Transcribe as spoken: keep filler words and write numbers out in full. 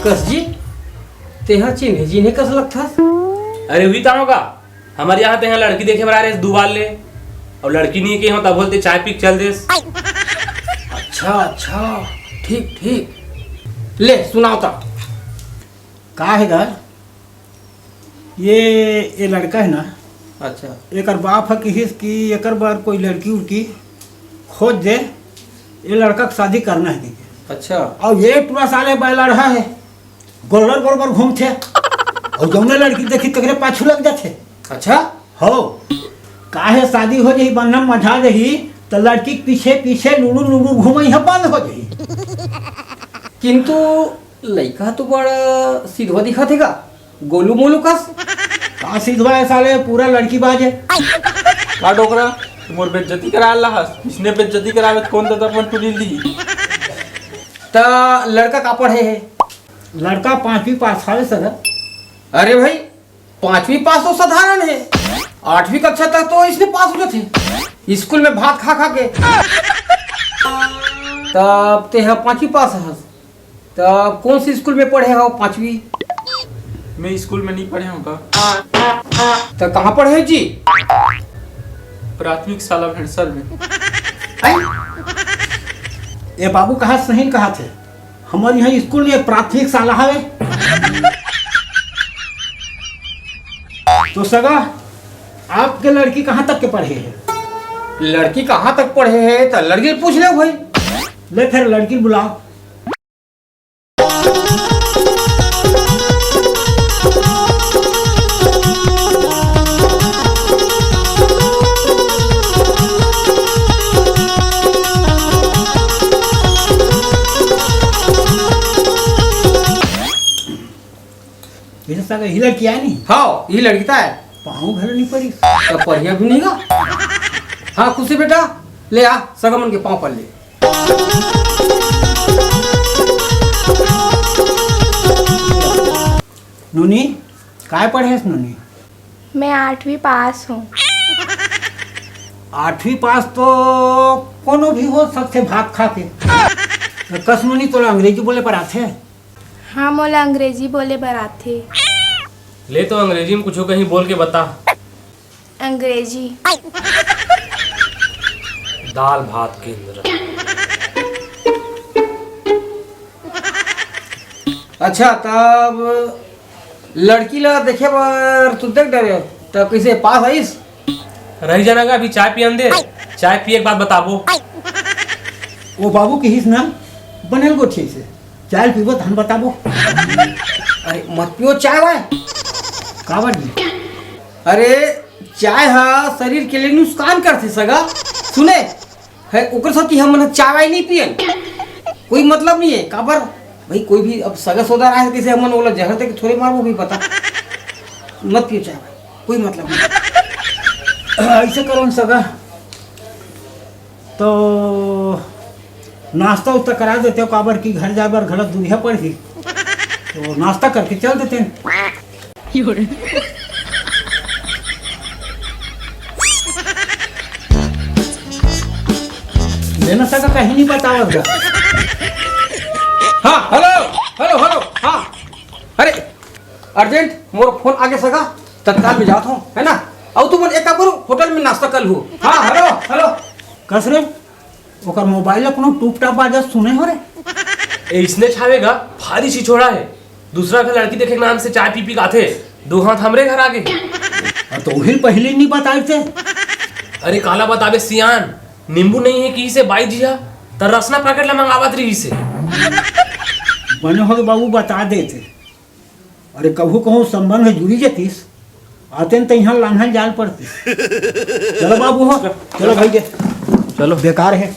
कस जी, तेहा चिन्हे जिन्हे कस लगथस। अरे उही ताव का, हमर यहाँ तेहा लड़की देखे बर आए रहे दुवार ले, अउ लड़की नहीं के हो तब बोलते चाय पी के चल देस। अच्छा अच्छा, ठीक ठीक। ले सुनाव ता। का हे गा? ये ये लड़का है ना? अच्छा। एकर बाप ह किहिस कि एकर बर कोई लड़की उड़की खोज दे, ये लड़का के शादी करना है कहिके। अच्छा। अउ ये टुरा साले बैलड़हा है, गोलर गोलबर घूमथे, अउ जौने लड़की देखी तेकरे पाछू लग जाथे। अच्छा। हो, काहे शादी हो जही, बन्हम मझा जही, त लड़की के पीछे पीछे लुड़ू लुड़ू घूमई ह बंद हो जही। किंतु लइका तो बड़ सिधवा दिखत हे गा, गोलू मोलू कस। का सिधवा है साले, पूरा लड़की बाज है। का डोकरा, तू मोर बेइज्जती करा लाहस, इसने बेइज्जती करावे त कौन दादा अपन टुरी ली? त लड़का का पढ़े है? लड़का पांचवी पास हावे सर। अरे भाई, पांचवी पास तो साधारण है, आठवीं कक्षा तक तो इसने पास हो जाथे स्कूल में भात खा खा के। तब तेहा पांचवी पास हस, तब कौन से स्कूल में पढ़े हो पांचवी? मैं स्कूल में नहीं पढ़े हूँ का। तो कहाँ पढ़े हो जी? प्राथमिक शाला भेड़सर में। आई? ये बाबू कहा सही कहा थे, हमारे यहाँ स्कूल में प्राथमिक शाला हवे। तो सगा, आपके लड़की कहाँ तक के पढ़े है? लड़की कहाँ तक पढ़े है तो लड़की पूछ ले भाई। ले फिर लड़की बुलाओ। ये तो सगा ही लड़की है नहीं? हाँ, ये लड़की तो है। पाँव घर नहीं पड़ी। तो पढ़िया भी नहीं गा। हाँ खुशी बेटा, ले आ सगा मन के पाँव पर ले। नूनी, काय पढ़े हस नूनी? मैं आठवीं पास हूँ। आठवीं पास तो कोनो भी हो सकथे भात खा के। कस नूनी, तोला अंग्रेजी बोले पर आथे? हाँ, मोला अंग्रेजी बोले बर आथे। ले तो अंग्रेजी में कुछो कहीं बोल के बता। अंग्रेजी। दाल भात केंद्र। अच्छा, तब लड़की ला देखे बर तू देख डरे, तब कैसे पास आइस? रही जाना का, अभी चाय पियन दे, चाय पिए के बाद बताबो। वो बाबू किहिस ना, बनल गोठिया से, चाय पीबो तहन बताबो। अरे मत पियो चाय वाय। काबर जी? अरे चाय हा शरीर के लिए नुकसान करथे सगा। सुने, है ओकर साथ ही हम मन चाय वाय नहीं पियन, कोई मतलब नहीं है। काबर भाई, कोई भी अब सगा सोदा रहे कैसे हमन ओला जहर दे के थोड़े मारबो भी पता। मत पियो चाय भाई, कोई मतलब नहीं। ऐसे करो न सगा, तो नाश्ता उस्ता करा देते हो, काबर की घर जाए बर घलत दुरिहा पड़ही, तो नाश्ता करके चल देते हैं। लेना सका कहीं नहीं बतावत गा। हाँ, हेलो, हेलो, हेलो, हाँ। अरे, अर्जेंट मोर फोन आगे सका, तत्काल में जात हूँ, है ना? अउ तुमन एक बार होटल में नाश्ता कर लू। हाँ, हेलो, हेलो। कस रे, ओकर मोबाइल ला कोनो टूप टाप बाजत सुने हो रे? ए, इसने छावेगा, भारी छिछोड़ा है। दूसरा घर लड़की देखे के नाम से चाय पी पी के आथे, दो हाथ हमरे घर आ गए। अ, तो उहिल पहले नहीं बताए थे। अरे काला बताबे सियान, नींबू नहीं है कि इसे बाई जी हा, त रसना पैकेट ला मंगावत रही इसे। बने हो गए बाबू, बता देते। अरे कहूँ कहूँ संबंध जुड़ी जतिस, आते न त इहाँ लांघल जाल पड़तिस। चलो बाबू हो, चलो भाई के। चलो। बेकार है।